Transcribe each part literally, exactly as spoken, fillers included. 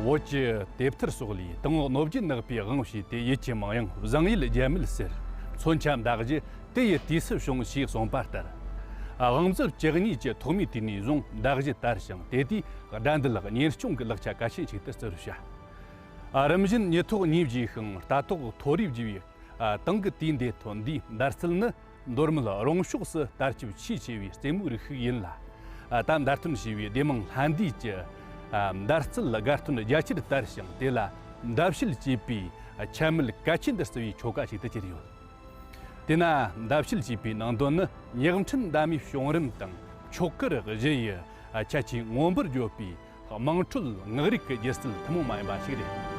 བོད་ཀྱི་དེབ་ཐེར་སོགས་ལས་དང་པོ་གནོད་སྦྱིན་ནག་པོའི་དབང་བྱས་ཏེ། ཡུལ་གྱི་མིང་ཡང་བཟང་ཡུལ་རྒྱལ་མེད་ཟེར། མཚོན་ཆ་མདའ་གཞུ་དེ་ཡི་དུས་སུ་བྱུང་ཞེས་གསུངས་པ་ལྟར། དབང་མཛོད་བཅུ་གཉིས་ཀྱི་ཐོག་མའི་དུས་ནས་བཟུང་མདའ་གཞུ་དར་ཞིང་། དེ་དུས་དགྲ་འདུལ་གཉེར་སྐྱོང་གི་ལག་ཆ་གལ་ཆེན་ཞིག་ཏུ་བརྩི་བར་བྱ། རིམ་བཞིན་མྱི་ཐོག་ཉིས་བརྗེས་ཤིང་རྟ་ཐོག་མཐོ་རིས་བརྗེ་བའི་ཨ། དེང་གི་དུས་འདིར་ཐོན་དུས། མདའ་རྩལ་ནི་མདོ་སྨད་རོང་ཕྱོགས་སུ་དར་ཁྱབ་ཆེས་ཆེ་བའི་རྩེད་མོའི་རིགས་ཤིག་ཡིན་ལ། ཨ། ད་མདའ་སྟོན་ཞེས་པའི་སྡེ་དམངས་ལྷ་འདུས་ཀྱི་ཨ། མདའ་རྩལ་དགའ་སྟོན་རྒྱ་ཆེར་དར་ཞིང་། དེ་ལ་མདའ་བཤལ་ཅེས་པའི་ཨ། ཆ་མེད་གལ་ཆེན་དུ་བརྩི་བའི་ཆོ་ག་ཞིག་ཏུ་གྱུར་ཡོད། དེས་ན་མདའ་བཤལ་ཅེས་པའི་ནང་དོན་ནི་ཉག་ཕྲན་མདའ་མའི་བྱུང་རིམ་དང་ཆོག་གར་གཞི་ཡི་ཨ། ཁྱད་ཆོས་མངོན་པར་བརྗོད་པའི་དམངས་ཁྲོད་ངག་རིག་གི་སྒྱུ་རྩལ་ཐུན་མོང་མ་ཡིན་པ་ཞིག་རེད།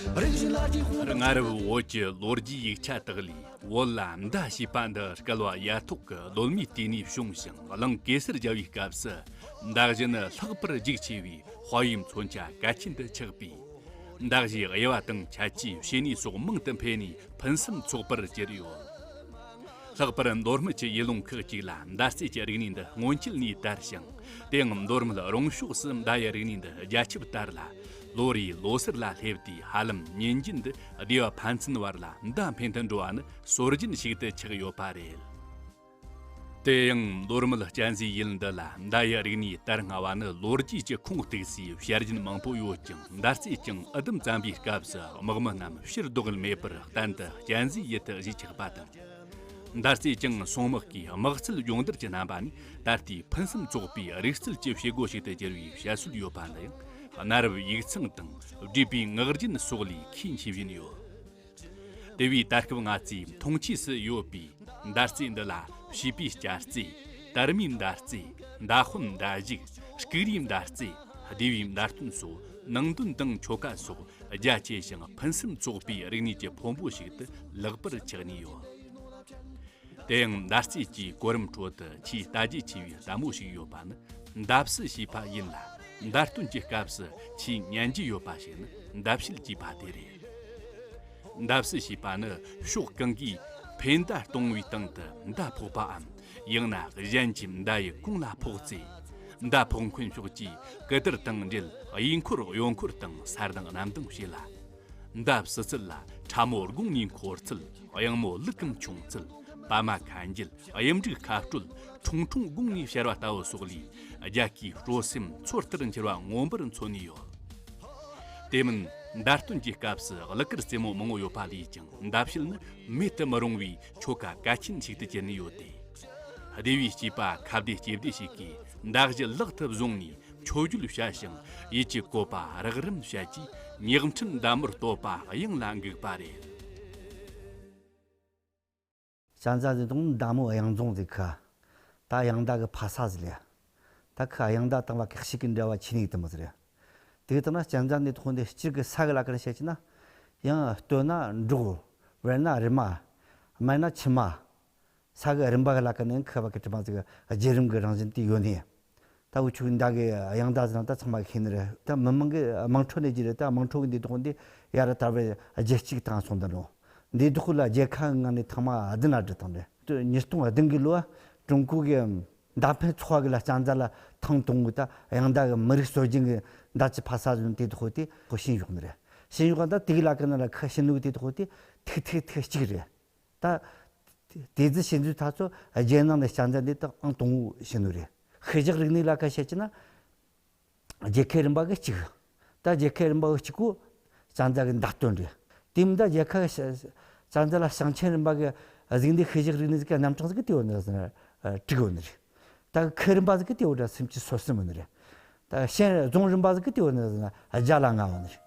སྔ་རབས་བོད་ཀྱི་ལོ་རྒྱུས་ཡིག་ཆ་དག་ལས། བོད་ལ་མདའ་ཞེས་པ་འདི་བསྐལ་པ་ཡ་ཐོག་གི་གདོད་མའི་དུས་ནས་བྱུང་ཞིང་། གླིང་གེ་སར་རྒྱལ་བའི་སྐབས་སུ་མདའ་གཞུ་ནི་ལྷག་པར་རྒྱུག་ཆེ་བའི་དཔའ་བོའི་མཚོན་ཆ་གལ་ཆེན་དུ་ཆགས་པས། མདའ་གཞུའི་དབྱེ་བ་དང་ཁྱད་ཆོས། བྱེད་ནུས་སོགས་མང་དུ་འཕེལ་ནས་ཕུན་སུམ་ཚོགས་པར་གྱུར་ཡོད། ལྷག་པར་མདོ་སྨད་ཀྱི་ཡུལ་ལུང་ཁག་ཅིག་ལ་མདའ་རྩེད་ཀྱི་རིག་གནས་འདི་སྔོན་ཆད་ནས་དར་ཞིང་། དེའང་མདོ་སྨད་རོང་ཕྱོགས་སུ་མདའ་ཡི་རིག་གནས་འདི་རྒྱ་ཁྱབ་དར་ལ། ལོ་རེའི་ལོ་གསར་ལ་སླེབས་དུས་ཧ་ལམ་ཉིན་རྒྱུན་དུ་སྡེ་བ་ཕན་ཚུན་བར་ལ་མདའ་འཕེན་དུ་འགྲོ་བ་ནི་སྲོལ་རྒྱུན་ཞིག་ཏུ་ཆགས་ཡོད་པ་རེད། དེ་ཡང་མདོ་སྨད་གཅན་གཟན་ཡུལ་འདི་ལ་མདའ་ཡི་རིག་གནས་དར་སྔ་བ་ནི་ལོ་རྒྱུས་ཀྱི་ཁུངས་གཏུགས་སའི་བཤད་རྒྱུན་མང་པོ་ཡོད་ཀྱང་། མདའ་རྩེད་ཅིང་ཨི་དམ་བཙན་པོའི་སྐབས་སུ་དམག་མི་རྣམས་ཕྱིར་ལྡོག་མེད་པར་གཏན་དུ་གཅན་གཟན་ཡུལ་དུ་གཞིས་ཆགས་པ་དང་། མདའ་རྩེད་ཅིང་སྲུང་དམག་གིས་དམག་རྩལ་སྦྱོང་བརྡར་གྱི་རྣམ་པ་ནི་ད་ལྟའི་ཕུན་སུམ་ཚོགས་པའི་རིག་རྩལ་གྱི་བྱེད་སྒོ་ཞིག་ཏུ་གྱུར་བའི་བཤད་སྲོལ་ཡོད་པ་འདི་ཡང་། གནའ་རབས་ཡིག་ཚང་དང་བྲིས་པའི་ངག་རྒྱུན་སོགས་ལས་ཁས་འཆེ་བཞིན་ཡོད། དེ་བས་ད་སྐབས་ང་ཚོས་མཐོང་ཆོས་སུ་ཡོད་པའི་མདའ་རྩེད་འདི་ལ་བྱིས་པའི་སྐྱ་རྩེད། དར་མའི་མདའ་རྩེད། མདའ་དཔོན་མདའ་གཞུག། སྐུག་རིའི་མདའ་རྩེད། སྡེ་བའི་མདའ་སྟོན་སོགས། ནང་དོན་དང་ཆོ་ག་སོགས་རྒྱ་ཆེ་ཞིང་ཕུན་སུམ་ཚོགས་པའི་རིག་གནས་ཀྱི་ཕུང་པོ་ཞིག་ཏུ་ལེགས་པར་ཆགས་ནས་ཡོད། དེ་ཡང་མདའ་རྩེད་ཀྱི་གོ་རིམ་ཁྲོད་དུ་ཆེས་ལྟ་རྒྱུ་ཆེ་བའི་ལྟད་མོ་ཞིག་ཡོད་པ་ནི་མདའ་བསུ་ཞེས་པ་ཡིན་ལ། མདའ་སྟོན་གྱི་སྐབས་སུ་ཆེས་ཉན་རྒྱུ་ཡོད་པ་ཞིག་ནི་མདའ་བཤལ་ཅེས་པ་དེ་རེད། མདའ་བསུ་ཞེས་པ་ནི་ཕྱོགས་གང་གིས་འཕེན་མདའ་གཏོང་བའི་སྟེང་དུ་མདའ་ཕོག་པའམ། ཡང་ན་གཞན་གྱིས་མདའ་ཡི་གོང་ལ་ཕོག་ཚེ། མདའ་ཕོག་མཁན་ཕྱོགས་ཀྱིས་གི་དར་དང་འབྲེལ་གཡས་འཁོར་གཡོན་འཁོར་དང་ས་གདང་གནམ་གདང་བྱེད་ལ། མདའ་བསུ་ཚུལ་ལ་ཁྲ་མོ་དགུང་ནས་འཁོར་ཚུལ། གཡེང་མོ་ལུག་གམ་མཆོང་ཚུལ། པདྨ་ཁ་འགྱེལ། གཡུ་འབྲུག་ཁ་སྤྲོད། ཁྲུང་ཁྲུང་དགུང་ནས་ཕྱར་བ་ལྟ་བུ་སོགས་ལས་རྒྱལ་ཁའི་སྤྲོ་སེམས་མཚོ་ལྟར་འཁྱིལ་བ་མངོན་པར་མཚོན་ནས་ཡོད། དེ་མིན་མདའ་སྟོན་གྱི་སྐབས་སུ་གླུ་གར་རྩེད་མོ་མང་བོ་ཡོད་པ་ལས་ཀྱང་མདའ་བཤལ་ནི་མེད་དུ་མི་རུང་བའི་ཆོ་ག་གལ་ཆེན་ཞིག་ཏུ་གྱུར་ནས་ཡོད་དེ། སྡེ་བའི་སྐྱེས་པ་ཁ་བདེ་ལྕེ་བདེ་ཞིག་གིས་མདའ་གཞུ་ལག་ཏུ་བཟུང་ནས་མཆོད་བརྗོད་བྱ་ཞིང་ཡིད་ཀྱི་བཀོད་པ་རགས་རིམ་བཤད་ཀྱིས་ཉག་ཕྲན་མདའ་མོར་བསྟོད་པ་དབྱངས་ལ་འགུགས་པ་རེད། གཅན་གཟན་ཟེར་དང་མདའ་མོ་གཡང་རྫོང་ཟེར་ཁ། ད་གཡང་མདའ་གི་ཕ་ས་ཟེར་ལ། ད་ཁ་གཡང་མདའ་དང་བ་ཁག་ཤིག་གི་འབྲེལ་བ་ཆེ་ནི་དུ་མོ་ཟེར། དེ་དང་ན་གཅན་གཟན་ནི་ཐོག་འདི་སྤྱིར་གི་ས་གི་ལ་ཀར་བཤད་ཀྱི་ན། ཡང་སྟོད་ན་འབྲོག། བར་ན་རི་མ། སྨད་ན་ཆུ་མ། ས་གི་རིམ་པ་གི་ལ་ཀར་ནི་ཁ་བ་གི་གྲིབ་མ་ཟིག་བརྒྱུད་རིམ་གི་རང་བཞིན་དེ་ཡོད་ནི། ད་འུ་ཆོ་གི་མདའ་གི་གཡང་མདའ་ཟེར་ན་ད་ཚང་མ་གི་ཤེས་ནི་རེད། ད་མི་མང་གི་དམངས་ཁྲོད་ནས་ཀྱི་རེད། ད་དམངས་ཁྲོད་གི་འདི་དག་འདི་ཡ་ར་ད་བར་རྒྱལ་གཅིག་དང་སོང་ད་ནོ། འདི་དག་ལ་རྒྱལ་ཁ་ངང་ནས་ཐང་མ་བདུན་ན་འབྲི་དང་རེད། ཉིས་སྟོང་བདུན་གི་ལོ་ཀྲུང་གོ་གི་མདའ་འཕེན་ཚོགས་པ་གི་ལ་གཅན་གཟན་ལ་ཐེངས་དང་པོ་ད་གཡང་མདའ་གི་མི་རིགས་སྲོལ་རྒྱུན་གི་མདའ་གི་ཕ་ས་ཟེར་ནི་དེ་དག་དེ་ཁོ་ཤེས་ཡོད་ནི་རེད། ཤེས་ཡོད་ད་དེ་གི་ལ་ཀར་ནི་ལ་ཁ་ཤེས་ནུ་གི་དེ་དག་དེ་ཐིག་ཐིག་ཐིག་གཅིག་རེད། ད། དེ་ཚོ་ཤེས་ཚུལ་ད་ཚོ་རྒྱལ་ནང་ནས་གཅན་གཟན་འདི་དག་ཨང་དང་པོ་ཤེས་ནོ་རེད། ཤུལ་བཞག་རིག་གནས་ལ་ཁ་བཤད་ཀྱི་ན། རྒྱལ་ཁའི་རིམ་པ་གི་གཅིག་ད་རྒྱལ་ཁའི་རིམ་པ་གི་གཅིག་གོ། གཅན་གཟན་གི་མདའ་སྟོན་རེད། དེ་མིན་ད་རྒྱལ་ཁ་གི་ཤ- གཅན་གཟན་ལ་ཞིང་ཆེན་རིམ་པ་གི་གཟུགས་འདས་ཤུལ་བཞག་རིག་གནས་ཟིག་གི་རྣམ་གྲངས་ཟིག་གི་དེ་བོ་ནི་ཟིན་དྲུག་བོ་ནི་རེད། ད་ཁའི་རིམ་པ་ཟིག་གི་དེ་བོ་ད་སུམ་ཅུ་སོ་གསུམ་བོ་ནི་རེད། ད་ཤན་རྫོང་རིམ་པ་ཟིག་གི་དེ་བོ་ནི་ཟིན་བརྒྱ་ལ་ལྔ་བོ་ནི་རེད།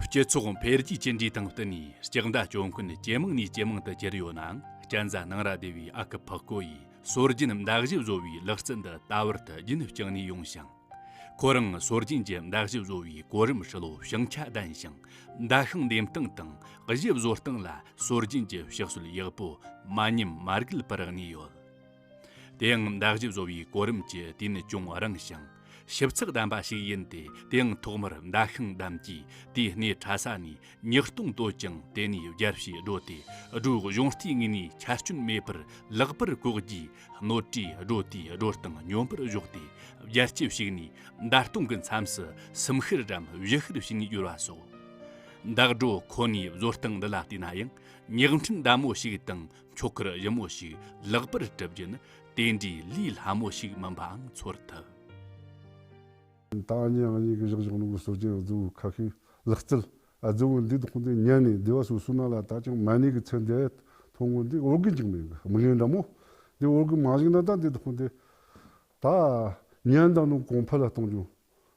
སྤྱི་ཚོགས་འཕེལ་རྒྱས་ཀྱི་འགྲོས་དང་བསྟུན་ནས་ལྕགས་མདའ་རྐྱོང་མཁན་ཇེ་མང་ནས་ཇེ་མང་དུ་གྱུར་ཡོད་ནའང་། གཅན་གཟན་སྣང་ར་སྡེ་བའི་ཨ་ཁུ་ཕག་ཀོ་ཡིས་སྲོལ་རྒྱུན་མདའ་གཞུ་བཟོ་བའི་ལག་རྩལ་འདི་ད་བར་དུ་རྒྱུན་བསྐྱངས་ནས་ཡོང་ཞིང་། ཁོ་རང་སྲོལ་རྒྱུན་གྱི་མདའ་གཞུ་བཟོ་བའི་གོ་རིམ་ཧྲིལ་བོ་བྱང་ཆ་ལྡན་ཞིང་། མདའ་ཤིང་འདེམས་སྟངས་དང་གཞུ་བཟོ་སྟངས་ལ་སྲོལ་རྒྱུན་གྱི་བཤད་སྲོལ་ཡག་པོ་མ་ཉམས་མ་རྒུད་པར་གནས་ཡོད། དེ་ཡང་མདའ་གཞུ་བཟོ་བའི་གོ་རིམ་གྱི་དུས་ནི་ཅུང་རིང་ཞིང་ ཞིབ་ཚགས་ལྡན་པ་ཞིག་ཡིན་ཏེ། དེའང་ཐོག་མར་མདའ་ཤིང་བདམས་ཀྱིས་དེའི་སྣེ་ཕྲ་ས་ནས་ཉག་སྟོང་བཏོད་ཅིང་། དེ་ནས་རྒྱལ་ཕྱེ་བགྲོད་དེ། སྒྲོའི་གཞུང་རྟའི་ངོས་ནས་ཆར་སྐྱོན་མེད་པར་ལེགས་པར་བཀོག་རྗེས། སྣོད་བྲིས་སྒྲོ་དེའི་སྒྲོ་སྟེང་སྙོམས་པར་བཞོག་སྟེ། རྒྱལ་གཅེས་ཞིག་ནས་མདའ་སྟོང་གི་མཚམས་སུ་སུམ་ཤེར་རམ་བཞི་ཤེར་བྱས་ནས་གཡོར་བ་སོགས། མདའ་སྒྲོ་ཁོ་ནའི་བཟོ་སྟངས་འདི་ལ་བལྟས་ན་ཡང་། ཉག་ཕྲན་འདྲ་མོ་ཞིག་དང་ཆོག་ཁར་ཞིབ་མོ་ཞིག་ལེགས་པར་གྲུབ་རྒྱུ་ནི་དེ་འདྲའི་ལས་སླ་མོ་ཞིག་མིན་པའང་ཚོར་ཐུབ། ད་ཨ་ནེ་ཨ་ནེ་གི་བཞག་བཞག་ནོ་གི་སྲོལ་རྒྱུན་རྫི་བོ་ཁ་ཤས་ལག་རྩལ་ཨ་རྫི་བོ་འདི་དག་འདི་ཉན་ནས་སྡེ་བ་སོ་སོ་ན་ལ་ད་ཅང་མ་ནེ་གི་ཚེ་འདས་ཐོང་གོ་འདི་འོར་གི་འཇིག་མེད་གི་མི་ངན་འདྲ་མོ། འདི་འོར་གི་མ་བཞག་ན་ད་འདི་དག་འདི་ད་ཉན་དང་ནོ་གོང་འཕེལ་ལ་གཏོང་རྒྱུ།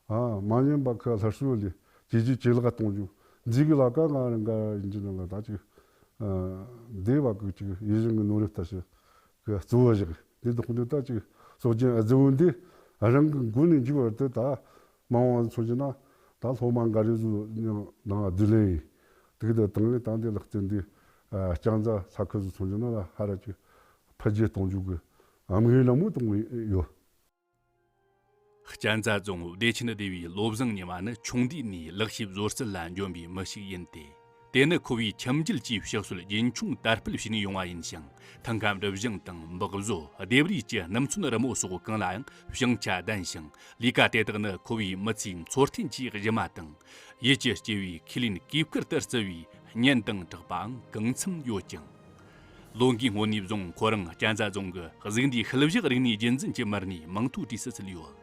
ཨ་མ་ཉན་པ་ཁ་སླར་གསོ་ལས་ཇེ་ཇེ་ཇེ་ལེགས་གཏོང་རྒྱུ། འཛིན་གི་ལ་ཀ་ང་རང་ག་ཡིན་གྱི་ན་ལ་ད་ཅིག་ཨ་འདི་བ་གི་ཅིག་ཡིད་བཞིན་གི་ནོར་རེ་ལྟ་ཞིག་གི་གཙོ་བོ་བཞག་འདི་དག་འདི་ད་ཅིག་སྲོལ་རྒྱུན་ཨ་རྫི་བོ་འདི་རང་གི་མགོ་ནས་མཇུག་བར་དུ་ད་མ་འོངས་སོང་རྒྱུ་ན་ད་སློབ་མ་འགའ་རེ་ཚོ་ནང་བསྡུ་ལེན་ཡིན་དེ་གི་ད་དང་ལེ་ད་འདི་ལག་རྩལ་འདི་ཨ་ལྕང་ཚ་ས་ཁུལ་ཚོ་སོང་རྒྱུ་ན་ལ་ཧ་ར་ཅིག་འཕེལ་རྒྱས་གཏོང་རྒྱུ་གི་ཨ་མི་ངན་ལ་མོ་གཏོང་གི་ཡོད། གཅན་ཚ་རྫོང་བདེ་ཆེན་སྡེ་བའི་བློ་བཟང་ཉི་མ་ནི་ཆུང་དུས་ནས་ལག་ཤེས་བཟོ་རྩལ་ལ་འཇོན་པའི་མི་ཞིག་ཡིན་ཏེ། དེ་ནི་ཁོ་བོའི་ཁྱིམ་རྒྱུད་ཀྱི་ཕྱག་སྲོལ་རྒྱུན་འཁྱོངས་དར་སྤེལ་བྱས་ནས་ཡོང་བ་ཡིན་ཞིང་། ཐང་ག་འབྲི་བཞེངས་དང་འབག་བཟོ། ལྡེབས་རིས་ཀྱི་སྣུམ་ཚོན་རི་མོ་སོགས་གང་ལའང་བྱང་ཆ་ལྡན་ཞིང་། ལས་ཀ་དེ་དག་ནི་ཁོ་བོའི་མི་ཚེའི་འཚོ་རྟེན་གྱི་གཞི་མ་དང་། ཡིད་ཀྱི་སྐྱེ་བའི་ཁས་ལེན་གོས་དཀར་ལྟར་བརྩི་བའི་གཉེན་དང་གྲགས་པའང་གང་འཚམ་ཡོད་ཀྱང་། ལོ་འགའི་སྔོན་ནས་བཟུང་ཁོ་རང་གཅན་ཚ་རྫོང་གི་གཟུགས་འདས་ཤུལ་བཞག་རིག་གནས་རྒྱུན་འཛིན་གྱི་མི་སྣའི་མིང་ཐོ་བྲིས་སུ་བཅུག་ཡོད།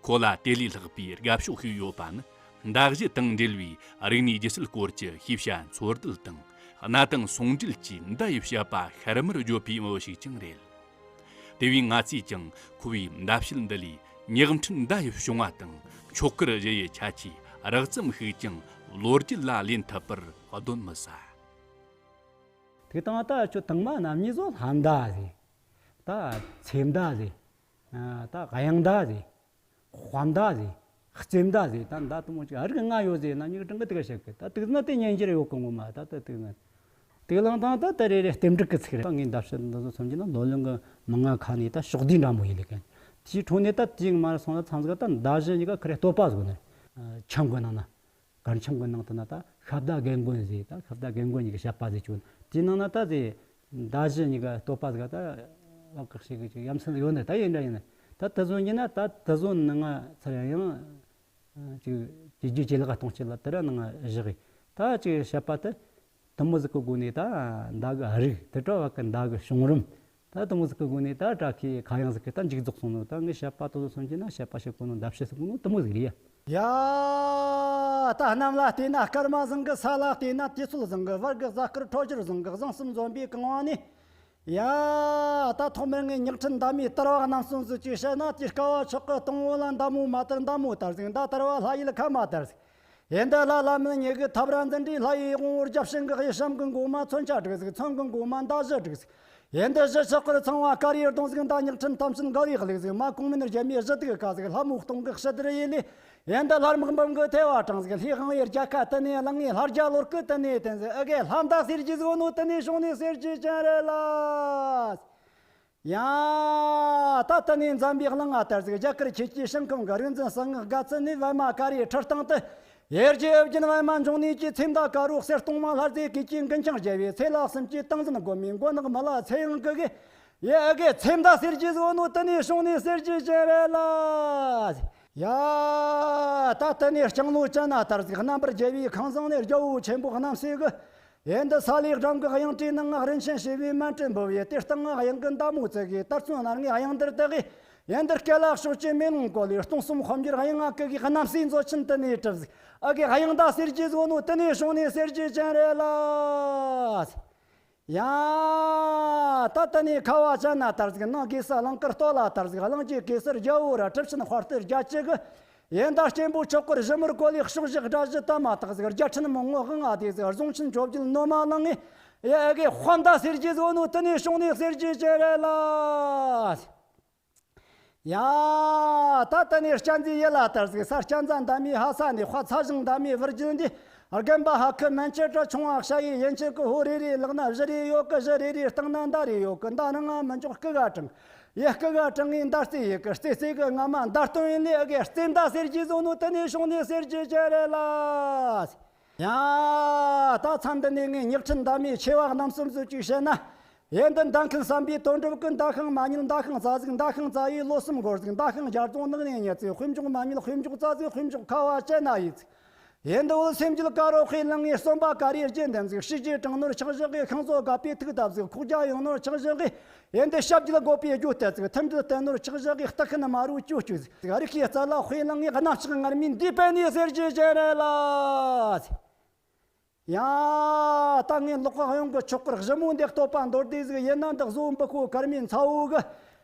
ཁོ་ལ་དེ་ལས་ལྷག་པའི་དགའ་ཕྱོགས་ཤིག་ཡོད་པ་ནི། མདའ་གཞུ་དང་འབྲེལ་བའི་རིག་གནས་སྒྱུ་རྩལ་སྐོར་གྱི་ཤེས་བྱ་འཚོལ་བསྡུ་དང་། གནའ་དེང་ཟུང་འབྲེལ་གྱིས་མདའ་ཡི་བཤད་པ་ཤར་མར་བརྗོད་པའི་མི་ཞིག་ཀྱང་རེད། དེ་བས་ང་ཚོས་ཀྱང་ཁོ་བའི་མདའ་བཤད་འདི་ལས་ཉག་ཕྲན་མདའ་ཡི་བྱུང་བ་དང་ཆོག་དཀར་གཞུ་ཡི་ཁྱད་ཆོས་རགས་ཙམ་ཞིག་ཀྱང་ལོ་རྒྱུས་ལ་ལེན་ཐུབ་པར་གདོན་མི་ཟ། དེ་དང་ད་ཁྱོད་དང་མ་རྣམ་གཉིས་སོ་ལྷ་མདའ་ཟེར། ད་ཚེ་མདའ་ཟེར། ཨ་ད་གཡང་མདའ་ཟེར། དཔའ་མདའ་ཟེར། རྩེ་མདའ་ཟེར། ད་མདའ་དུ་མོ་ཅིག་ཨ་རིགས་ལྔ་ཡོད་ཟེར་ན་མྱིག་གྲང་གི་དེ་ག་བཤད་གི། ད་དུག་ན་དེ་ཉན་རྒྱུ་རེ་ཡོད་གི་ངོ་མ། ད་ད་དུག་ན་དེ་ལང་དང་ད་ད་རེ་རེ་རྟེན་འབྲེལ་གི་ཚིག་རེད། ད་ངས་མདའ་བཤད་འདི་ཚོ་མཚོན་གྱི་ན་ལོ་ལོན་གི་མི་ང་ཁ་ནས་ད་ཕྱོགས་བསྡུས་འདྲ་མོ་ཡིན་ལེ་གན། དེའི་འཕྲོ་ནས་ད་དེའི་མར་སོང་ན་ཚང་ཟིག་ད་མདའ་གཞུ་གཉིས་ཀ་ཁི་རེ་བསྟོད་པ་ཟིག་ནི། ཆང་གི་ནང་ན། གར་འཆམ་གི་ནང་དུ་ན་ད་ཤ་བདའ་རྒན་རྒོན་ཟེར། ད་ཤ་བདའ་རྒན་རྒོན་གཉིས་ཀྱི་བཤད་པ་ཟེར་ཆོག་དེའི་ནང་ན་ད་ཟེར། མདའ་གཞུ་གཉིས་ཀ་བསྟོད་པ་ཟིག་ད་བ་ཀག་ཞིག་གི་ཡ་མཚན་ཡོད་ནི་ད་ཡིན་འདྲ་ཡིན་ནི། ད་དེ་ཚོ་ཡིན་ན་ད་དེ་ཚོ་ནང་ང་ཚར་ཡང་ཡང་ཅིག་ཇེ་རྒྱུ་ཇེ་ལེགས་གཏོང་ཆེད་ལ་དེ་ར་ནང་ང་བཞག་གི། ད་ཅིག་བཤད་པ་དེ། དུ་མོ་ཟིག་གི་སྒོ་ནས་ད་མདའ་གི་རིགས་དེ་འདྲ་བ་གི་མདའ་གི་བྱུང་རིམ། ད་དུ་མོ་ཟིག་གི་སྒོ་ནས་ད་བཀྲ་ཤིས་ཁ་གཡང་ཟིག་གི་ད་མཇུག་རྫོགས་སོང་ནོ། ད་ངས་བཤད་པ་དེ་ཚོ་མཚོན་གྱི་ན་བཤད་པ་བཤད་གོ་ནོ་མདའ་བཤད་ཟེར་གོ་ནོ་དུ་མོ་ཟིག་རེད་ཡ། ཡ། ད་གནམ་ལ་བལྟས་ན་སྐར་མ་བཟང་གི། ས་ལ་བལྟས་ན་དུས་ཚོད་བཟང་གི། བར་གི་གཟའ་སྐར་འཕྲོད་སྦྱོར་བཟང་གི། བཟང་གསུམ་འཛོམས་པའི་གང་བ་ནས། ཡ། ད་ཐོག་མར་ངས་ཉག་ཕྲན་མདའ་མོའི་དར་བ་རྣམ་གསུམ་ཟིག་ཅིག་བཤད་ན། དེ་དཀའ་བ་ཆོག་གི། སྟོང་བོ་ལ་མདའ་མོ་མ་དར་མདའ་མོ་དར་ཟིག་མདའ་དར་བ་ལྷ་ཡུལ་ཁ་མ་དར་ཟིག་ཡེ་འདི་ལྷ་ལ་མིན་ཉེ་གི། ཐབས་ར་འཛིན་གྲྭའི་ལྷ་ཡི་དབང་བོ་རྒྱབ་ཤིང་གི། ཡེ་ཤམ་གི་མགོ་མ་མཚོན་ཆ་དྲུག་ཟིག་མཚོན་གི་མགོ་མ་མདའ་གཞུ་དྲུག་ཟིག་ཡེ་འདི་གཞུ་ཆག་པར་ཚང་བ་དཀར་ཡི་གདོང་ཟིག་མདའ་ཉག་ཕྲན་ཐམས་ཅད་འགལ་བའི་གླུག་ཟིག་མ་གོང་མིན་རྒྱལ་མའི་གཞུ་དུག་ཀ་ཟིག་ལྷ་མོ་སྟོང་གི་ཕྱི་དར་ཡེ་ལས། ཡེ་འདི་ལྷ་དམག་འབུམ་གི་ཐེ་བ་དྲངས་ཟིག་ལྷའི་དབང་བོའི་རྒྱལ་ཁ་དེ་ནས་བླངས་ངེ། ལྷ་རྒྱལ་ལོ་སྐུ་དེ་ནས་བསྟན་ཟིག་ཨ་གེ་ལྷ་མདའ་གསེར་གྱི་ཟོ་ནོ་དེ་ནས་བྱུང་ནས་གསེར་གྱི་སྤྱན་རས་ལ། ཡ། ད་དེ་ནས་འཛམ་བུའི་གླིང་ང་དར་ཟིག་རྒྱ་གར་ཁྱེད་ཀྱི་ཞིང་ཁམས་གི་རིག་འཛིན་གསང་སྔགས་དགའ་ཚལ་ནས། པདྨ་དཀར་ཡོལ་ཁྲི་སྟེང་དུ། ཡེ་རྒྱལ་ཨོ་རྒྱན་པདྨ་འབྱུང་གནས་ཀྱི། ཚེ་མདའ་དཀར་པོ་གསེར་སྟོང་མ་ལྷ་རྫས་སྐུད་ཀྱི་མགུལ་ཆིངས་བརྒྱབ་པའི། ཚེ་ལ་གསུམ་གྱི་ཏིང་འཛིན་སྒོམ་མའི། མགོ་ནག་མི་ལ་ཚེ་དབྱིངས་ཀྱི་གི་ཡེ་ཨ་གེ་ཚེ་མདའ་གསེར་གྱི་ཟོ་ནོ་དེ་ནས་བྱུང་ནས་གསེར་གྱི་སྤྱན་རས་ལ། ཡ། ད་དེ་ནས་ལྕང་ལོ་ཅན་ན་དར་ཟིག་རྣམ་པར་རྒྱལ་བའི་ཁང་བཟང་ནས། རྒྱལ་པོ་ཆེན་པོ་རྣམ་སྲས་ཀྱི། ཡེ་འདི་ས་ལའི་སྦྲང་གི་གཡང་ཊིའི་ནང་ང་། རིན་ཆེན་བྱེ་བའི་མཎྜལ་འབུལ་བའི། དེ་སྟེང་ང་གཡང་གི་མདའ་མོ་བཙུགས་གི། དར་ཚོན་སྣ་ལྔའི་གཡང་འདིར་བཏེགས་གི། ཡེ་འདིར་སྐེ་ལ་ཕྱོགས་ཀྱི་མེ་ལོང་བཀོད་ལས། སྟོང་གསུམ་དཔལ་འབྱོར་གཡང་ང་བཀུག་གི། རྣམ་སྲས་མཛོད་ཆེན་དེ་ནས་གྲུབ་ཟིག་ཨ་གེ་གཡང་མདའ་གསེར་གྱི་ཟོ་ནོ་དེ་ནས་བྱུང་ནས་གསེར་གྱི་སྤྱན་རས་ལ། ཡ། ད་དེ་ནས་ཁ་བ་ཅན་ན་དར་ཟིག་ནང་གེ་སར་གླིང་དཀར་སྟོད་ལ་དར་ཟིག་གླིང་གི་གེ་སར་རྒྱལ་པོ་ར་གྲུབ་ཆེན་དཔའ་རྟུལ་རྒྱལ་བྱེད་གི། ཡེ་འདི་སྐྱེན་པོ་ཆོག་གར་ཞིབ་མོར་བཀོད་ལས། ཕྱོགས་བཞི་དགྲ་བཞི་དམ་མ་བཏགས་ཟིག་རྒྱལ་ཕྲན་མང་བོ་དབང་ང་བསྡུས་ཟིག་རྫོང་ཆེན་བཅོ་བརྒྱད་ནོ་མ་ལངས་ངེ། ཡེ་ཨ་གེ་དཔའ་མདའ་གསེར་གྱི་ཟོ་ནོ་དེ་ནས་བྱུང་ནས་གསེར་གྱི་སྤྱན་རས་ལ། ཡ། ད་དེ་ནས་གཅན་ཚའི་ཡུལ་ལ་དར་ཟིག་ས་གཅན་ཚ་འདབ་མའི་ཕ་ས་ནས། དཔའ་ཚ་ཞིང་འདབ་མའི་བུ་རྒྱུད་འདི། རྒན་པ་ཧ་ཁི་མན་ཆད་བྲ་ཆུང་བ་ཤ་ཡི་ཡན་ཆད་ཀི་ཧོ་རེ་རེ་ལག་ན་བཞི་རེ་ཡོད་གི། བཞི་རེ་རེ་སྟེང་ན་མདའ་རེ་ཡོད་གི། མདའ་ནང་ང་མི་འཇོག་སྐུ་ག་དྲངས། ཡེ་སྐུ་ག་དྲངས་ངས་མདའ་རྩེ་ཡེ་གི། རྩེ་རྩེ་གི་ང་མ་མདའ་སྟོན་ཡིན་ལེ་གི། རྩེ་མདའ་ཟེར་གྱི་བཟོ་ནོ་དེ་ནས་བྱུང་ནས་ཟེར་གྱི་ཅི་རེད་ལ། ཡ། ད་མཚམས་འདི་ནས་ངས་ཉག་ཕྲན་འདབ་མའི་ཆེ་བ་རྣམ་གསུམ་བཟོ་ཅིག་བཤད་ན། ཡེ་འདི་མདའ་མཁན་བསམ་པའི་དོན་གྲུབ་ཀི། མདའ་ཤིང་མ་ཉིད་མདའ་ཤིང་རྩ་ཟིག། མདའ་ཤིང་རྩ་ཡི་ལོ་གསུམ་འགོར་ཟིག། མདའ་ཤིང་རྒྱ་རྫོང་ནགས་ནས་རྙེད་ཟིག། དཔེ་འཇོག་མ་ཉིད་དཔེ་འཇོག་རྩ་ཟིག། དཔེ་འཇོག་ཁ་བ་ཅན་ན་ཡིས་ཟིག། ཡེ་འདི་འོད་སེམས་རྒྱུད་དཀར་རོ་དཔེ་བླངས་ངས་གསོན་པ་ག་རེ་རྒྱུད་འདེམས་ཟིག། ཤི་རྗེས་དྲང་ནོར་ཆག་བཞག་གི། ཤིང་བཟོ་དགའ་པའི་ཐུགས་བཏབ་ཟིག། ཁོག་རྒྱ་ཡོང་ནོར་ཆག་བཞག་གི། ཡེ་འདི་ཞབས་རྒྱུད་དགོས་པའི་རྒྱུ་གཏད་ཟིག། ཐུམ་སྒྲིལ་བསྟན་ནོར་ཆག་བཞག་གི། སྟག་ཤིན་མ་རུ་ཅུ་ཅུ་ཟིག། རིགས་ཀྱི་རྩལ་ལ་དཔེ་བླངས་ངས་གནམ་ལྕགས་ངར་མའི་འདི་པད་ནས་ཟེར་གྱི་ཅི་རེད་ལ། ཡ། ད་ངས་ལོག་ག་གཡོང་གི་ཆོག་གར་ཞི་མོ་འདི་བསྟོད་པ་མདོར་བསྡུས་ཟིག་ཡིན་ན། འདི་གཟོ་འབུ་ཁོ་སྐར་མའི་མཚའ་བོ་གི།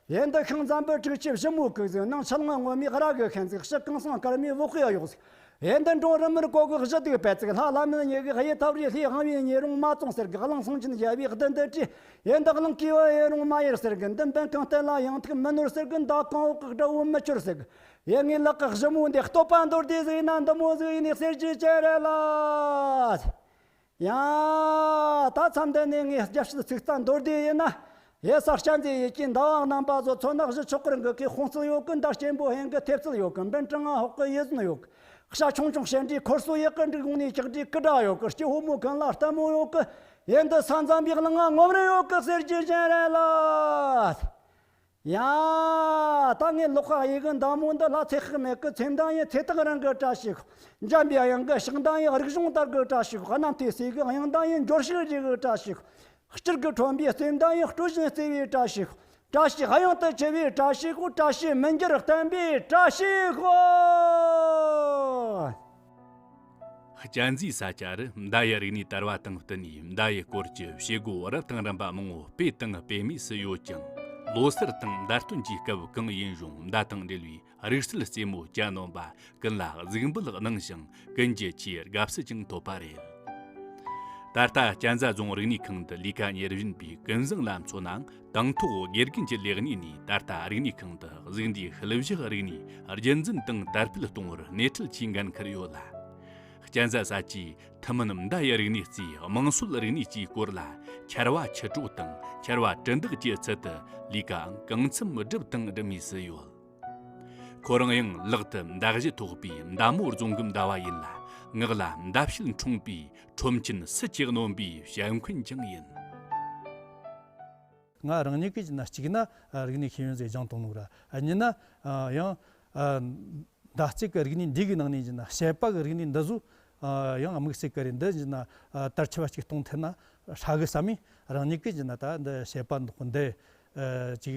ཡེ་འདི་ཤིང་འཛམ་བུ་དྲུག་ཅུའི་ཞི་མོ་གི་ཟིག། ནང་ཆུ་ལང་ངོ་མའི་ར་གི་ཤན་ཟིག། ཕྱི་གངས་སེང་སྐར་མའི་འོག་གི་གཡོག་ཟིག། ཡེ་འདི་འབྲོང་རི་མོར་གོ་གི་གཞི་དུག་པད་ཟིག། ལྷ་ལ་མིན་ཉེ་གི་གཡུ་ཐབ་རི། ལྷའི་དབང་བའི་ཉེ་རུང་མ་བཙོང་ཟེར་གི། གླིང་སེང་ཆེན་རྒྱལ་བའི་གདུང་འདི་བྲིས། ཡེ་འདི་གླིང་གི་བུ་ཡེ་རུང་མ་ཡེར་ཟེར་གི། འདི་འབན་གང་བསྟན་ལ་ཡང་ཐུག་མི་ནོར་ཟེར་གི། མདའ་གང་འོག་གི་དགྲ་བོ་མི་ཆོར་ཟེར་གི། ཡེ་ངའི་ལག་གི་ཞི་མོ་འདི་བསྟོད་པ་མདོར་བསྡུས་ཟིག་ཡིན་ན་འདི་མོ་ཟིག་ཡིན་ནི་ཟེར་གྱི་ཅི་རེད་ལ། ཡ། ད་མཚམས་འདི་ནས་ངས་རྒྱབ་བཤད་ཚིག་རྩ་མདོར་བསྡུས་ཡིན་ན། ཡེ་ས་སྐྱ་མཛེས་ཡེ་གི་འདབ་བ་རྣམ་པ་ཚོ། མཚོ་ནག་བཞི་ཆོག་གི་རང་གི་ཁའི་ཧོང་རྩལ་ཡོད་གི། མདའ་སྐྱེན་པོ་ཧེང་གི་ཐེབས་རྩལ་ཡོད་གི། འབན་གྲང་ང་ཧོག་གི་ཡེ་ཟོན་ཡོད་གི། ཤ་ཆུང་ཆུང་བཤད་འདྲའི་འཁོར་སོ་ཡེ་གི་འབྲུག་ངོ་ནས་ཀྱག་འདྲའི་ཀི་དྲག་ཡོད་གི། སྐྱེ་ཕོ་མོ་གང་ལ་ལྟད་མོ་ཡོད་གི། ཡེ་འདི་ས་འཛམ་བུའི་གླིང་ང་ངོམ་རིན་ཡོད་གི་ཟེར་གྱི་ཅི་རེད་ལ། ཡ། ད་ངས་ལོག་ཁ་ཡི་གི་མདའ་མོ་འདི་ལ་ཚེ་ཁག་མེད་གི། ཚེ་མདའ་ཡིན་ཚེ་ཐག་རིང་གི་བཀྲ་ཤིས་ཤོག། འཇམ་པའི་དབྱངས་གི་ཕྱག་མདའ་ཡིན་རིག་གཞུང་དར་གི་བཀྲ་ཤིས་ཤོག། གནམ་མཐའི་སྲས་གི་དབྱངས་མདའ་ཡིན་འབྱོར་ཕྱུག་རིགས་གི་བཀྲ་ཤིས་ཤོག། སྤྱིར་གི་ཁྲོན་པའི་རྩེ་མདའ་ཡིན་སྤྲོ་ཞིང་བརྩེ་བའི་བཀྲ་ཤིས་ཤོག། བཀྲ་ཤིས་དབྱངས་དུ་ཆེ་བའི་བཀྲ་ཤིས་ཤོག། བཀྲ་ཤིས་མི་འགྱུར་བརྟན་པའི་བཀྲ་ཤིས་ཤོག། གཅན་གཟན་ས་ཆ་རུ་མདའ་ཡི་རིག་གནས་དར་བ་དང་བསྟུན་ནས། མདའ་ཡི་སྐོར་གྱི་བྱེད་སྒོ་རབ་དང་རིམ་པ་མང་བོ་སྤེལ་དང་སྤེལ་མུས་སུ་ཡོད་ཀྱང་། ལོ་སར་དང་མདའ་སྟོན་གྱི་སྐབས་གང་ཡིན་རུང་མདའ་དང་འབྲེལ་བའི་རིག་རྩལ་རྩེད་མོ་གྱ་ནོམ་པ་ཀུན་ལ་གཟིགས་འབུལ་གནང་ཞིང་། ཀུན་གྱིས་ཆེས་དགའ་བསུ་ཀྱང་ཐོབ་པ་རེད། ད་ལྟ་གཅན་གཟན་རྫོང་རིག་གནས་ཁང་དུ་ལས་ཀ་གཉེར་བཞིན་པའི་ཀུན་བཟང་ལ་མཚོན་ན། དང་ཐོག་དགེ་རྒན་གྱི་ལས་གནས་ནས་ད་ལྟ་རིག་གནས་ཁང་དུ་གཟུགས་འདས་ཤུལ་བཞག་རིག་གནས་རྒྱུན་འཛིན་དང་དར་སྤེལ་གཏོང་བར་སྣེ་ཁྲིད་ཆེད་འགན་འཁུར་ཡོད་ལ། གཅན་གཟན་ས་ཆའི་ཐུན་མིན་མདའ་ཡི་རིག་གནས་རྩེའི་དམངས་སྲོལ་རིག་གནས་ཀྱི་སྐོར་ལ། ཆར་པ་ཆུ་དྲོད་དང་ཆར་པ་དྲི་འདེགས་ཀྱི་ཚུལ་དུ་ལས་ཀའང་གང་འཚམ་བསྒྲུབས་དང་སྒྲུབ་མུས་སུ་ཡོད། ཁོ་རང་ཡང་ལག་ཏུ་མདའ་གཞུ་ཐོགས་པའི་མདའ་མོ་རྫོང་གི་མདའ་བ་ཡིན་ལ། ངག་ལ་མདའ་བཤད་འཁྲུངས་པའི་ཁྲོམ་ཆེན་སུ་ཆེ་རྣོན་པོའི་བཤད་མཁན་ཀྱང་ཡིན། ང་རང་ཉིད་ཀྱིས་བྱས་ན་གཅིག་ན་རིག་གནས་ཤེས་ཡོན་ཟིག་སྦྱངས་བཏང་ནོ་ར། གཉིས་ན་ཡང་མདའ་རྩེད་ཀྱི་རིག་གནས་འདི་གི་ནང་ནས་བྱས་ན་བཤད་པ་གི་རིག་གནས་འདི་ཚོ་ཡང་དམིགས་བསལ་གི་རེད། འདི་བྱས་ན་དར་ཆེ་བ་ཅིག་གཏོང་ཐུབ་ན་ཧྲ་གི་བསམ་མི་རང་ཉིད་ཀྱིས་བྱས་ན་ད་འདི་བཤད་པ་འདི་འདི་ཅིག་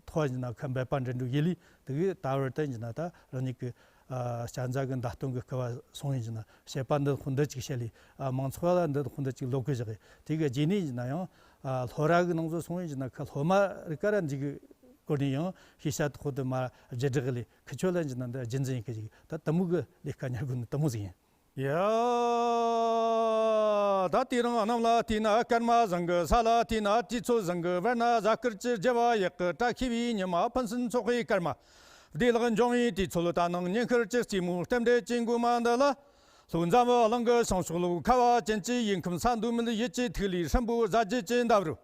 ཐོག་བྱས་ན་ཁ་འབད་པ་འདྲེན་འགྲོ་ཡི་ལི་དེ་གི་ད་བར་དུ་བྱས་ན་ད་རང་ཉིད་ཀྱི་ཨ་གཅན་གཟན་གི་མདའ་སྟོན་གི་སྐལ་བ་སོང་ཡིན་ན། བཤད་པ་འདི་ཁོ་འདི་ཅིག་བཤད་ལས། ཨ་མང་ཚོགས་ལ་འདི་ཁོ་འདི་ཅིག་ལོག་གི་བཞག་གི། དེ་གི་རྗེས་ནས་ཡིན་ན་ཡང་ཨ་སློབ་ར་གི་ནང་ཚོ་སོང་ཡིན་ན་ཁ་སློབ་མ་རིགས་ཀ་ར་འཇིག་གི་སྐོར་ནས་ཡང་ཤེས་བྱ་ཁོ་འདི་མ་བརྗེ་བསྒྲགས་ལས་ཁི་ཆོ་ལ་ཡིན་ན་འདི་རྒྱུན་འཛིན་ཡིན་གི་ཅིག་ད་དེ་མོ་གི་ལས་ཀ་ཉར་དགོས་ནི་དེ་མོ་ཟིག་ཡིན། ཡ། ད་དེ་རིང་གནམ་ལ་བལྟས་ན་སྐར་མ་བཟང་གི། ས་ལ་བལྟས་ན་དུས་ཚོད་བཟང་གི། བར་ན་གཟའ་སྐར་གྱི་རྒྱལ་བ་ཡག་གི། བཀྲ་ཤིས་པའི་ཉི་མ་ཕུན་སུམ་ཚོགས་པའི་སྐར་མ། བདེ་བླག་འབྱུང་བའི་དུས་ཚོད། ད་ནངས་ཉིན་ཤར་གྱི་རྩེ་མོ་རྟེན་འབྲེལ་གྱི་མགོན་མ་འདི་ལ། ལྷོ་འཛམ་བུ་གླིང་གི་བྱང་ཕྱོགས་ལུགས། ཁ་བ་ཅན་གྱི་ཡིད་ཁམས་ས། མདོ་སྨད་ཡུལ་གྱི་ཐིག་ལེ། སྲིན་པོ་གཟའ་རྒྱུད་ཀྱི་འདབས་རོལ།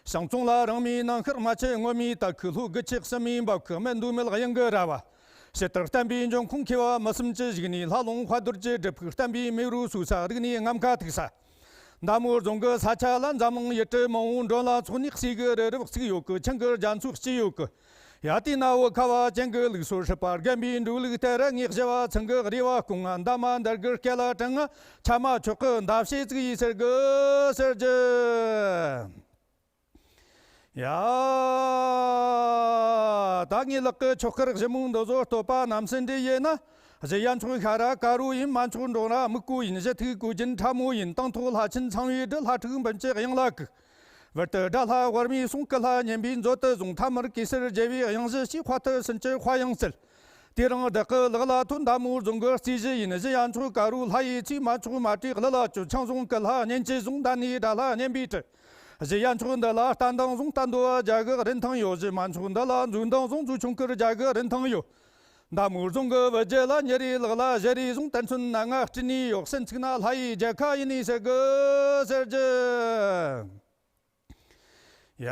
ཞིང་ཙོང་ལ་རིང་མོའི་ནང་ཤར། རྨ་ཆུ་སྔོན་མོའི་ལྟག་ཁུག་ལྷོ་རྒུ་ཆུ་གསུམ་མོའི་འབབ་ཁུག་སྨད་མདོ་སྨད་གཡང་གི་ར་བ། ཕྱི་དར་བསྟན་པའི་འབྱུང་ཁུངས་མཁས་པ་མི་གསུམ་གྱི་བཞུགས་གནས། ལྷ་ལུང་དཔལ་རྡོར་གྱི་སྒྲུབ་ཕུག་བསྟན་པའི་མེ་རོ་གསོ་ས། རིག་གནས་རྔམ་ཁ་ཐུག་ས། མདའ་མོ་རྫོང་གི་ས་ཆ་ལ་འཛམ་གླིང་ཡུལ་གྲུ་མང་བོའི་མགྲོན་ལ་ཚོགས་ནས། གསེར་གྱི་རི་རབ་བརྩིགས་ཡོད་གི། ཆང་གི་རྒྱ་མཚོ་སྐྱིལ་ཡོད་གི། ཡ། དེ་ན་བོད་ཁ་བ་ཅན་གྱི་ལུགས་སྲོལ་སྲིད་པ་རྒན་པའི་འགྲོ་ལུགས་ལྟར། ངས་བཞི་བ་ཚང་གི་རེ་བ་སྐོང་ང་། འདབ་མ་འདར་གི་སྐེ་ལ་དྲངས་ང་། ཆ་མ་མཆོག་གི་མདའ་བྱེད་བརྩིགས་ཡིན་ཟེར་གི་ཟེར་རྒྱུ། ཡ། ད་ངའི་ལག་གི་ཆོག་དཀར་ཞི་མོ་འདི་ཚོ་བསྟོད་པ་རྣམ་གསུམ་འདི་ཡིན་ན། གཞི་ཡ་མཆོག་ཤ་ར་དཀར་པོ་ཡིན། མ་མཆོག་འབྲོང་ར་སྨུག་པོ་ཡིན། གཞི་ཐིག་གོས་ཅན་ཁྲ་མོ་ཡིན། དང་ཐོག་ལྷ་ཆེན་ཚངས་པའི་སྦྲུལ། ལྷ་ཕྲུག་འབུམ་གྱི་གཡང་ལ་བཀུག། བར་དུ་དགྲ་ལྷ་ཝར་མའི་གསུང་། སྐུ་ལྷ་གཉན་པོའི་མཛོད་དུ་བཟུང་། ཐ་མར་གེ་སར་རྒྱལ་བའི་གཡང་གཞི་ཞེས། དཔའ་ཐུལ་སུན་འབྱིན་དཔའ་གཡང་རྩལ། དེ་རིང་བདག་གི་ལག་ལ་ཐོབ། མདའ་མོ་རྫོང་གི་རྩིས་གཞི་ཡིན། གཞི་ཡ་མཆོག་དཀར་པོ་ལྷ་ཡི་ཚིག། མ་མཆོག་མ་བྲིས་གླུ་ལ་བཅོལ། ཆང་བཟུང་སྐུ་ལྷ་གཉན་གྱིས་བཟུང་། མདའ་ནི་དགྲ་ལྷ་གཉན་པོའི་གྲི། གཞི་ཡ་མཆོག་འདི་ལ་རྟ་མདང་བཟུང་། རྟ་འདོ་བ་རྒྱ་གི་རིན་ཐང་ཡོད། གཞི་མ་མཆོག་འདི་ལ་མཛོ་མདང་བཟུང་། མཛོ་ཆུང་ཀུར་རྒྱ་གི་རིན་ཐང་ཡོད། མདའ་མོའི་རྫོང་གི་བུ་རྒྱུད་ལ། ཉིན་རེའི་ལག་ལ་ཞལ་རས་བཟུང་། དར་ཚོན་སྣ་ལྔ་སྤྲིན་ནས་གཡོ། གསན་ཚིག་ན་ལྷ་ཡི་རྒྱལ་ཁ་ཡིན་ནི་ཟེར་གི་ཟེར་རྒྱུ། ཡ།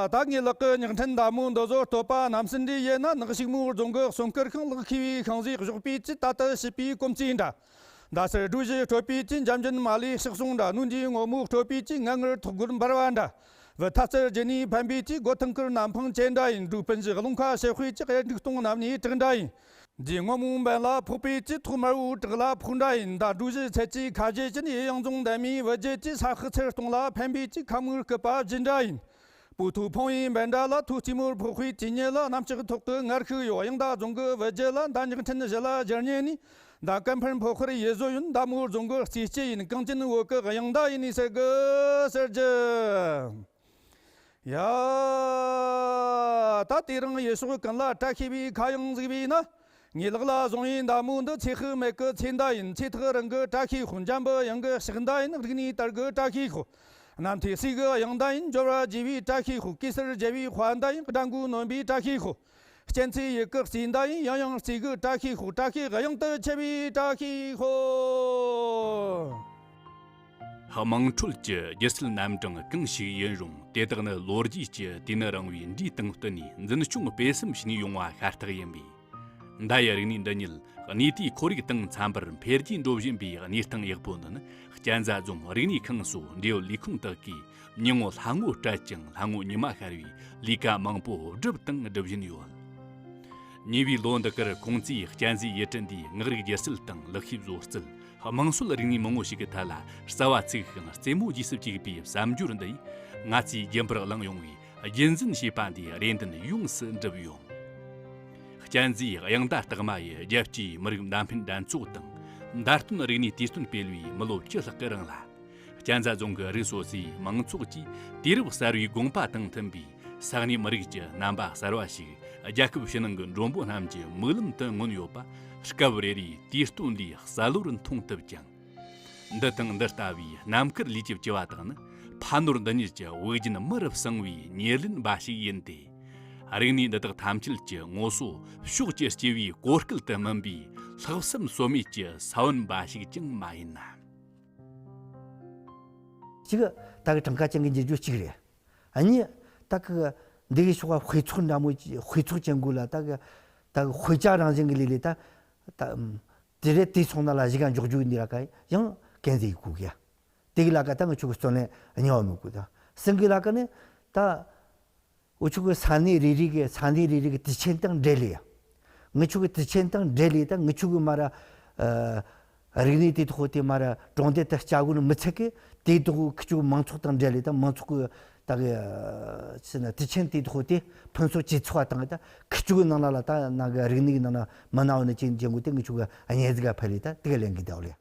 ད་ངའི་ལག་གི་ཉག་ཕྲན་མདའ་མོ་འདི་ཚོ་བསྟོད་པ་རྣམ་གསུམ་འདྲེས་ཡིན་ན། ནག་ཕྱུག་མོའི་རྫོང་གི་གསོན་དཀར་ཤིང་། ལག་མཁས་པའི་ཤིང་བཟོས་གཞོགས་པའི་ཅི། ད་ལྟ་བྱིས་པའི་གོམས་གཤིས་འདྲ། མདའ་སར་སྒྲོ་བཞི་སྤྲོད་པའི་ཅི། འཇམ་རྒྱུན་མ་ལུས་ཕྱག་ཟུང་འདྲ། སྣུམ་འདྲའི་སྔོན་མོ་སྤྲོད་པའི་ཅི། ངན་ངར་ཐོག་སྒོར་འབར་བ་འདྲ། བུ་ཐ་ཚར་རྒྱུ་ནས་ཕན་པའི་ཅི། སྒོ་ཐང་དཀར་གནམ་འཕང་ཅན་འདྲ་ཡིན། འབྲུག་སྤུན་གཞི་རླུང་ཁ་ཞེ་དཔེ་ཅི། གཡར་འབྲུག་སྟོང་གནམ་ནས་གྲགས་འདྲ་ཡིན། འདིའི་སྔོན་མོའི་འབེན་ལ་ཕོག་པའི་ཅི། ཐོག་དམར་བོའི་བྲག་ལ་ཕོག་འདྲ་ཡིན། མདའ་སྒྲོ་བཞི་ཚད་ཀྱི་ཁ་བཞེས་ཅན། གཡས་གཡོན་རྫོང་འདབ་མའི་བུ་རྒྱུད་ཅི། ས་ཧག་ཚེར་སྟོང་ལ་ཕན་པའི་ཅི། ཁ་མིག་སྐུད་པ་བཞི་འདྲ་ཡིན། སྤོ་ཐོ་ཕོང་བའི་འབེན་འདྲ་ལ། ཐོ་རྩེ་མོར་ཕོག་པའི་ཅི་ཉིད་ལ། གནམ་ལྕགས་ཐོག་གི་ངར་ཤུགས་ཡོད། གཡང་མདའ་རྫོང་གི་བུ་རྒྱུད་ལ། མདའ་ཉག་ཕྲན་བཞི་ལ་སྦྱར་ཉེ་ནས། མདའ་སྐམ་འཕར་ཕོག་པར་ཡིད་བཟོ་ཡིན། མདའ་མོའི་རྫོང་གི་རྩེ་ལྕེ་ཡིན། གངས་ཅན་བོད་ཀྱི་གཡང་མདའ་ཡིན་ནི་ཟེར་གི་ཟེར་རྒྱུ། ཡ། ད་དེ་རིང་ཡུལ་ཕྱོགས་ཀུན་ལ་བཀྲ་ཤིས་པའི་ཁ་གཡང་གཟིགས་པས་ན། ངའི་ལག་ལ་བཟུང་བའི་མདའ་མོ་འདི། ཚེ་དཔག་མེད་ཀྱི་ཚེ་མདའ་ཡིན། ཚེ་ཐག་རིང་གི་བཀྲ་ཤིས་ཤོག། འཇམ་པའི་དབྱངས་ཀྱི་ཕྱག་མདའ་ཡིན། རིག་གནས་དར་གྱི་བཀྲ་ཤིས་ཤོག། རྣམ་ཐོས་སྲས་ཀྱི་གཡང་མདའ་ཡིན། འབྱོར་བ་རྒྱས་པའི་བཀྲ་ཤིས་ཤོག། གེ་སར་རྒྱལ་བའི་དཔའ་མདའ་ཡིན། དགྲ་མགོ་ནོན་པའི་བཀྲ་ཤིས་ཤོག། གཅན་ཚའི་ཡུལ་གྱི་རྩེ་མདའ་ཡིན། ཡང་ཡང་རྩེ་གི་བཀྲ་ཤིས་ཤོག། བཀྲ་ཤིས་གཡང་དུ་མཆེད་པའི་བཀྲ་ཤིས་ཤོག། དམངས་ཁྲོད་ཀྱི་སྒྱུ་རྩལ་རྣམ་གྲངས་གང་ཞིག་ཡིན་རུང་། དེ་དག་ནི་ལོ་རྒྱུས་ཀྱི་དུས་ནི་རིང་བའི་འབྲས་དང་བསྟུན་ནས། འཛིན་སྐྱོང་སྤེལ་གསུམ་བྱས་ནས་ཡོང་བ་ཤ་སྟག་ཡིན་པས། མདའ་ཡི་རིག་གནས་འདི་ཉིད་གནས་དུས་ཁོར་ཡུག་དང་འཚམ་པར་འཕེལ་རྒྱས་འགྲོ་བཞིན་པའི་གནས་སྟངས་ཡག་པོ་འདི་ནི། གཅན་ཚ་རྫོང་རིག་གནས་ཁང་སོགས་འབྲེལ་ཡོད་ལས་ཁུངས་དག་གིས་ཉིན་ངོ་ལྷ་ངོ་སྤྲད་ཅིང་ལྷ་ངོ་ཉི་མ་ཤར་བའི་ལས་ཀ་མང་པོ་བསྒྲུབས་དང་སྒྲུབ་བཞིན་ཡོད། ཉེ་བའི་ལོ་འདི་གར་ཁོང་ཚོས་གཅན་ཚའི་ཡུལ་གྲུ་འདིའི་ངག་རིག་སྒྱུ་རྩལ་དང་ལག་ཤེས་བཟོ་རྩལ། དམངས་སྲོལ་རིག་གནས་མང་པོ་ཞིག་གི་ཐད་ལ་རྩ་བ་ཚུགས་ཤིང་རྩེད་མོ་རྗེས་སུ་བཅུག་པའི་བསམ་སྦྱོར་འདི་ཡིས། ང་ཚོས་རྒྱུན་པར་བླངས་ཡོང་བའི་རྒྱུན་འཛིན་བྱེད་པ་འདིའི་རེ་འདུན་ཡོངས་སུ་འགྲུབ་ཡོང་། གཅན་ཚའི་གཡང་མདའ་རྟགས་མ་ཡི་རྒྱལ་སྤྱིའི་མི་རིགས་མདའ་འཕེན་འགྲན་ཚོགས་དང་། མདའ་སྟོན་རིག་གནས་དུས་སྟོན་སྤེལ་བའི་མི་ལོ་བཅུ་ལྷག་གི་རིང་ལ། གཅན་ཚ་རྫོང་གི་རིགས་སོ་སོའི་མང་ཚོགས་ཀྱིས་དུས་རབས་གསར་བའི་དགོངས་པ་དང་མཐུན་པའི་ས་གནས་མི་རིགས་ཀྱི་རྣམ་པ་གསར་བ་ཞིག་རྒྱལ་ཁབ་ཕྱི་ནང་གི་མགྲོན་པོ་རྣམས་ཀྱི་མིག་ལམ་དུ་མངོན་ཡོད་པ། སྐབས་རེ་རེའི་དུས་སྟོན་ལས་གསལ་བོར་མཐོང་ཐུབ་ཀྱང་། འདི་དང་འདི་ལྟ་བུའི་རྣམ་དཀར་ལས་ཀྱི་བཅུ་བ་དག་ནི། ཕ་ནོར་འདི་ཉིད་ཀྱི་དབུགས་རྒྱུན་མུ་རུ་བསྲིང་བའི་ཉེར་ལེན་འབའ་ཞིག་ཡིན་ཏེ། རིག་གནས་འདི་དག་ཐམས་ཅད་ཀྱི་ངོ་སོ་ཕྱོགས་ཀྱི་སྐྱེ་བའི་གོ་སྐལ་དུ་སྨིན་པའི་ལྷག་བསམ་ཟོལ་མེད་ཀྱི་ས་བོན་འབའ་ཞིག་ཀྱང་མ་ཡིན་ན། གཅིག་ད་གི་གྲངས་ཀ་ཅན་གྱི་འགྱུར་རྒྱུ་གཅིག་རེད། གཉིས། ད་གི་འདི་གི་ཕྱོགས་ལ་དཔེ་ཚོགས་འདྲ་མོ། དཔེ་ཚོགས་ཅན་དགོས་ལ། ད་གི་ད་གི་དཔེ་ཆ་རང་བཞིན་གྱི་ལས་ལས་ད་ད་དེ་རེད། དེ་སོང་ན་ལ་གཞི་ག་འཇོག་རྒྱུ་འདི་ལ་ཀ་ཡང་གན་ཟིག་དགོས་གི། དེ་གི་ལ་ཀ་ད་ངི་ཆོ་གི་བརྩོན་ལེན་གཉིས་པ་མི་དགོས། ད་སེང་གི་ལ་ཀ་ནི་ད། འུ་ཆོ་གི་ས་གནས་རེ་རེ་གི་ས་གནས་རེ་རེ་གི་དུས་ཆེན་དང་འབྲེལ་ལེ། ངི་ཆོ་གི་དུས་ཆེན་དང་འབྲེལ་ལེ། ད་ངི་ཆོ་གི་མ་ར་ཨ་རིག་གནས་དེ་ཐོག་དེ་མ་ར་གྲོང་སྡེ་དུ་སྐྱ་གོ་ནི་མི་ཚད་གི་དེ་ཐོག་ཁི་ཆོ་གི་མང་ཚོགས་དང་འབྲེལ་ལེ། ད་མང་ཚོགས་གི་ད་གི་ཕྱི་ན་དུས་ཆེན་དེ་ཐོག་དེ་ཕུན་སུམ་ཇེ་ཚོགས་དང་། ད་ཁི་ཆོ་གི་ནང་ན་ལ་ད་ན་གི་རིག་གནས་གི་ནང་ན་མི་ན་བ་ནི་ཅན་ཅན་གོ་དེ་ངི་ཆོ་གི་གཉེར་ཟིག་ག་ཕ་ལེ། ད་དེ་གི་ལེན་གི་ད་བ་ལེ།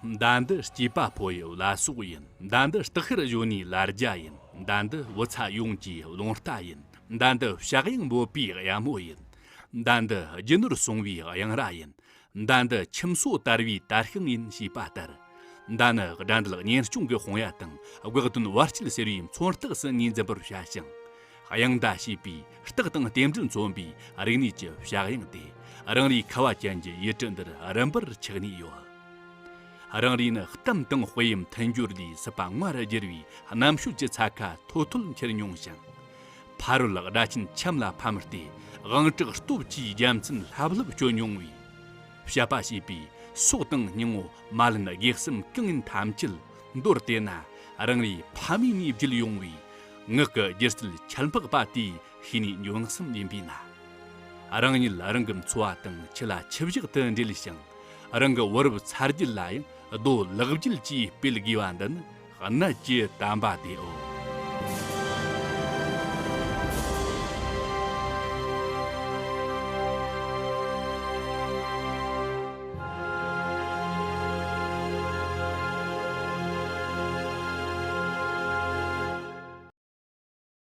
མདའ་འདི་སྐྱེས་པ་ཕོ་ཡི་བླ་སྲོག་ཡིན། མདའ་འདི་སྟག་ཤར་གཞོན་ནུའི་ལ་རྒྱ་ཡིན། མདའ་འདི་བུ་ཚ་ཡོངས་ཀྱི་རླུང་རྟ་ཡིན། མདའ་འདི་བྱ་གཡང་འབོད་པའི་གཡབ་མོ་ཡིན། མདའ་འདི་རྒྱུ་ནོར་སྲུང་བའི་གཡང་ར་ཡིན། མདའ་འདི་ཁྱིམ་སོ་དར་བའི་དར་ཤིང་ཡིན་ཞེས་པ་ལྟར། མདའ་ནི་དགྲ་འདུལ་གཉེན་སྐྱོང་གི་དཔུང་ཡ་དང་དགག་དོན་བར་ཆད་སེལ་བའི་མཚོན་རྟགས་སུ་ངོས་འཛིན་པར་བྱ་ཞིང་། གཡང་མདའ་ཞེས་པའི་རྟགས་དང་རྟེན་འབྲེལ་མཚོན་པའི་རིག་གནས་ཀྱི་བྱ་གཡང་དེ་རང་རེའི་ཁ་བ་ཅན་གྱི་ཡུལ་གྲུ་འདིར་རིམ་པར་ཆགས་ནས་ཡོད། རང་རེ་ནི་གཏམ་དང་དཔེ་ཡི་མཐུན་སྦྱོར་ལས་སྲིད་པ་ངར་བསྒྱུར་བའི་རྣམ་དཔྱོད་ཀྱི་ཚ་ཁ་མཐོ་མཐོར་འཁྱེར་མྱོང་ཞིང་། ཕ་རོལ་སྒྲ་ཆེན་ཁྱིམ་ལ་ཕམ་སྟེ་དབང་དྲག་སྟོབས་ཀྱིས་རྒྱལ་མཚན་ལྷབ་ལྷུབ་སྤྱོད་མྱོང་བའི། བཤད་པ་ཞེས་པའི་སྲོག་དང་སྙིང་པོ་མ་ལན་དགེ་གསུམ་གང་ཡིན་ཐམས་ཅད་མདོར་བསྟན་ན། རང་རེའི་ཕ་མེས་ནས་བརྒྱུད་ཡོང་བའི་ངག་གི་སྒྱུ་རྩལ་ཁྱད་འཕགས་པ་དེའི་ཤེས་ནུས་འབྱུང་གསུམ་ཡིན་པས་ན། རང་ཉིད་རང་གི་འཚོ་བ་དང་ཆུ་ལ་ཆུ་བཞག་ཏུ་འབྲེལ་ཞིང་། རང་གི་བུ་རབས་ཚ་རྒྱུད་ལ་ཡང་རྡོ་ལེགས་བརྒྱུད་ཀྱིས་སྤེལ་དགོས་པ་འདི་ནི་གནད་ཀྱི་དམ་པ་དེའོ།